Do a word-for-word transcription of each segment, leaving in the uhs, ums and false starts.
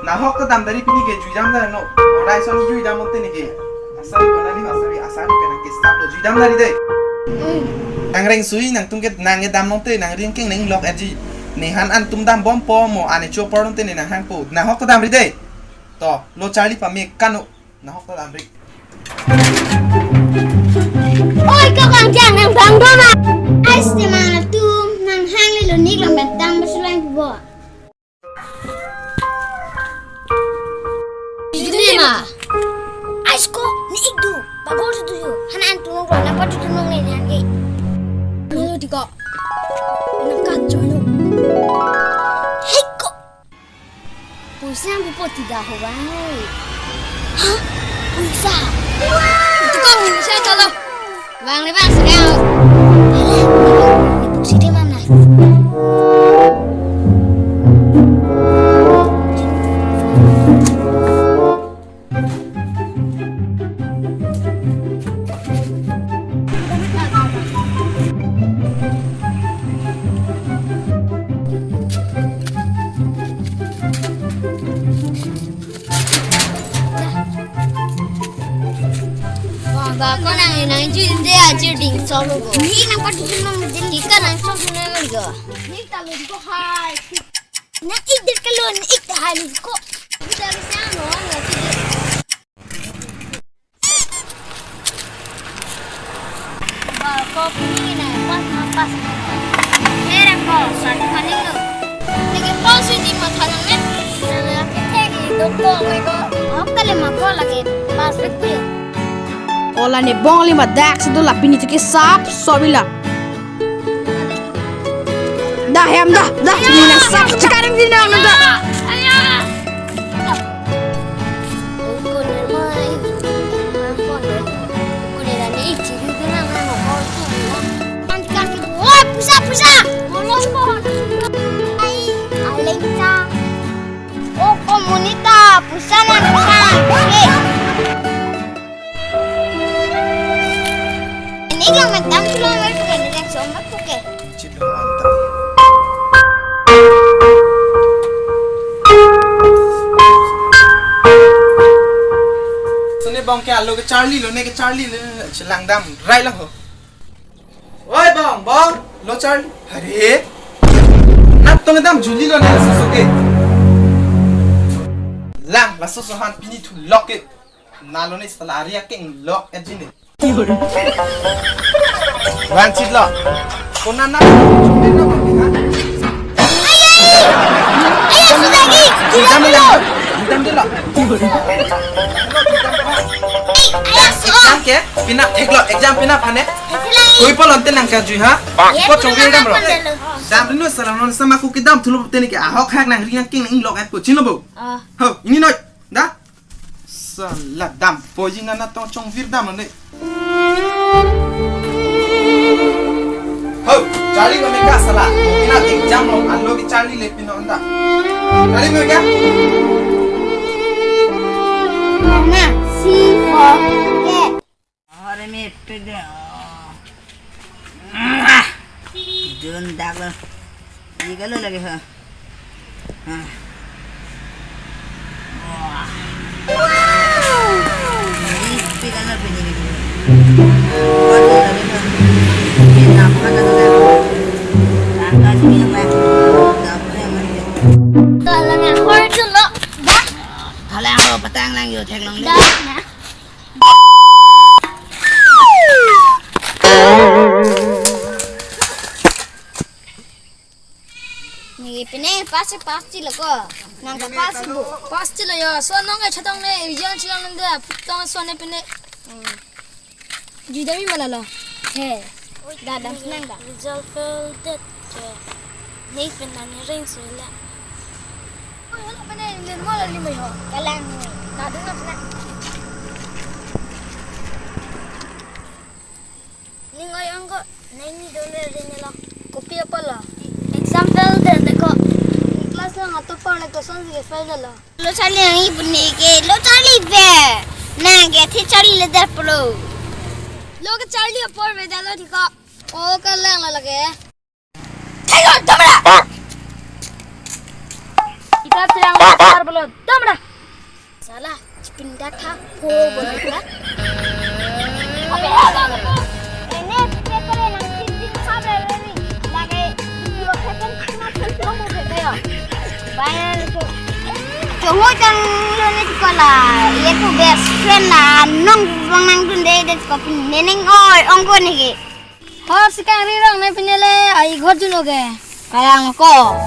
Nahok ta damdari, pini ke juidam da no. Orai son juidam monte ne ke. Asari kona ni asari, asari pen ke stop lo, juidam dari de. Nang rengsui nangtum ke nang ke dam nonte, nang ring keng nang lok aji. Nephan an tum dambompo mo, ane chopor nonte ne nanghangpo. Nahok ta damri de. To, lo Charlie pame kano. Nahok ta damri. Oi, kau kang jang nang bang do ma. Ais te mana tum nanghang le lo nik lang bentang bersulang bo. Judulema. Ais ko ni ik du. Bagor tu yo. Hana an tumung ko na patu tumung ne nyan ke. Lo di ko. Nang kat jono. Hei ko. Puisa ang pupo tidak ho bang. Hah? Puisa? Itu kok puisa kalau? Bang, ni bang, sedang. Alah, ni bang, ni bang, sini mana? Wah, ba ko nang nang ju inde ajir ding solo go. Ni nang pati nang jin ni ka nang chok na mer go. Ni ta lo go hai. Nang ik der ka lo, ni ik ta hai lo go. Ni ta lo sa no na ki. Ba ko pini na pas na pas. Hera ko sa di paning lo. Lagi pon si di matha nang ne. Na na ki thek i dok ko me ko. Hok ta le ma ko lagi pas bek pu. Ola ne bong li ma dak si do la pini tu ke sap so bila. Da hem da, da, ni na sap chikaring di nang da. Oi, pusa, pusa. Ai, aleng ta. O komunita, pusa na pusa. Eh. Ini yang mentam pulang lagi bukan yang sombat bukan. Chit lo anta. Sene bong ke alo ke Charlie lo ne ke Charlie le chelang dam rai lang ho. Oi bong, bong, lo Charlie. Hare. Nap tong dam Julie lo ne laso so ke. Lang laso so han pini thu lok ke. Nalo ne sala ari akeng lok ajine. Bang chit lo. Kona na. Dam lo. Dam lo. Exam ke pina thek lo, exam pina phane. Koi pol ante nang ka jui ha. Ko chongvir dam lo. Dam lo sala non sama ku ke dam thulo tene ke ahok hak nang ring akeng nang lok at ko chin lo bo. Ah. Ho, ini noi. Da? Sala dam. Poji nana tong chongvir dam ande. Ho, Charlie lo meka sala. Ina exam lo alo ke Charlie le pino anda. Charlie meka? Mama, C for cat. Ahem, me pede. Ah. Jun dak lo. Ye kalo lagi ha. Ah. Wah. Wow. Ye pede kalo pede. Kalo lagi ha. Ye nama kalo lagi. Tangka sini apa? Dapur yang mana? Kalau nggak hor tu lo, dah. Kalau yang lo petang lang yo, cek lang. Dah, nah. Ni pine pass pass chilo ko. Nang ka pass bu. Pass chilo yo. So nong e chetong ne, ijang chilo nang da. Tong so ne pine. Hmm. Judami mana lo? He. Da dam nang da. Result fail det ke. Ni pine ni ring so le. Oi, hala pine len mo la ni mo ho. Kalang ni. Da dun na. Ning oi ang ko, nai ni don re rin lo. Kopi apot lo? Exam fail det de ko. Class lo ngato por le ko son ke fail det lo. Lo Charlie ang ibu ni ke, lo Charlie be. Nang ke thi Charlie le det pro. Lo ke Charlie apor be det lo thi ko. O ka lang lo lage. Thek lo, damra. Bang. Subscribe silang, share bolo. Damra. Sala, chipindak ha, ko bolo ka. Ene, pepe kore nang chinti kha bre bre ri. Lake, yo pepe kha na pun pun mo pepe yo. Bayar ko. Chongo chang lo ni kola. Ye ko best friend la nong bang nangdunde de ko pin neneng oi ong ko ni ke. Hor si kangri rong ne pine le ai ghor juno ke. Kayang ko.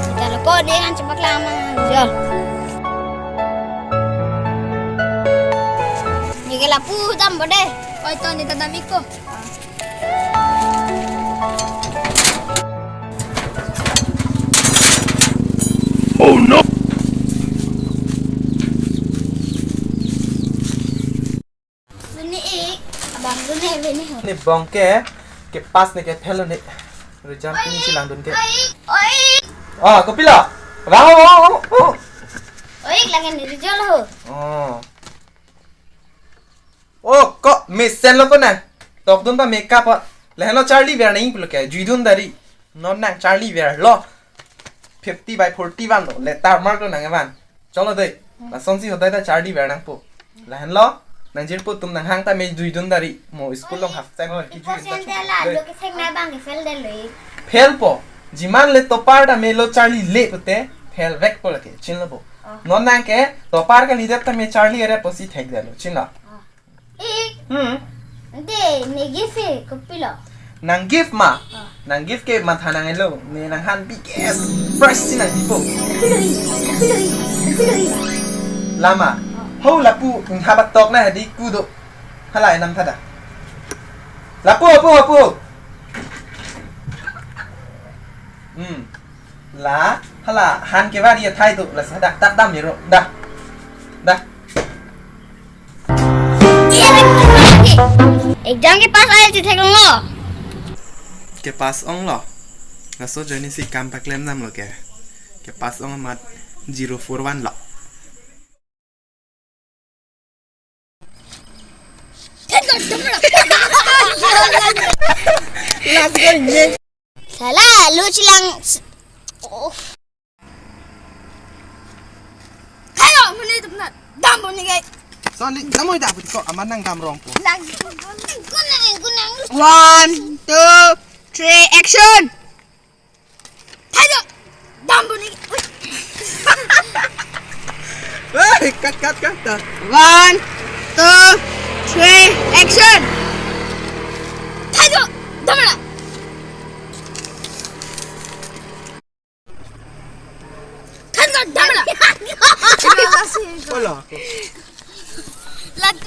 Kita lo ko de kan cepat lama. Jol. Ni ke lapu dam bo de. Oi to ni ta dam ik ko. Oh no. Suni ik, abang suni bini ho. Ne bong ke, kepass ne ke fail ne. Result pini si langdun ke. Oi, oi. Oh, kopilo? Abang, oh, oh, oh. Oi, lake ne result ho. Oh. Oh, ko mesen lo ko na. Tokdun ta make up. Lahenlo charli ver nang pulo ke, juidun dari. Non nang charli verlo. Fifty by forty vanlo. Letter mark lo nang van. Cholo dei. Lasonsi hodai ta charli ver nangpo. Lahenlo. Nang jirpo atum nanghang ta me juidun dari. Mo school along half time ho. Ki juidun ta. Percent de la, lo ke thek na bang ke fail de lo. Fail po. Jiman le topar ta melo charlile pute. Fail vekpo lake. Chinlo po. Oh. Non nang ke topar kalidet ta me charli ere pusi thekdetlo. Chinlo. Oh. Ik. Hmm. De, ne gift e, kopilo? Nang gift ma? Ah. Nang gift ke matha nang elo, ne nanghan biggest prize si nang gift po. Pilori, pilori, pilori. Lama. Ah. Ho lapu, ingha batok na hadi kudo. Hala enam thada. Lapu, lapu, lapu. Hmm. La, hala, han ke vari athai tu, la sa dak, dak dam iro, dah. Dah. Exam ke pass ai si theklonglo. Ke pass onglo. Laso ajoine si kam paklem namlo ke. Ke pass ong amat zero four one lo. Last go ye. Sala, lo chilang. Oh. Hello, mene tu na. Dam bo ni gai. Sorry, dam mo da putiko, aman nang dam rong po. Lang. Kunang, kunang. One, two, three, action. Thajo, dam bo ni. Ui. Hey, cut, cut, cut, cut. One, two, three, action. Thajo, damra. Thajo, damra. Hola. Lagi.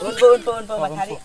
Unpo, unpo, unpo, mathari.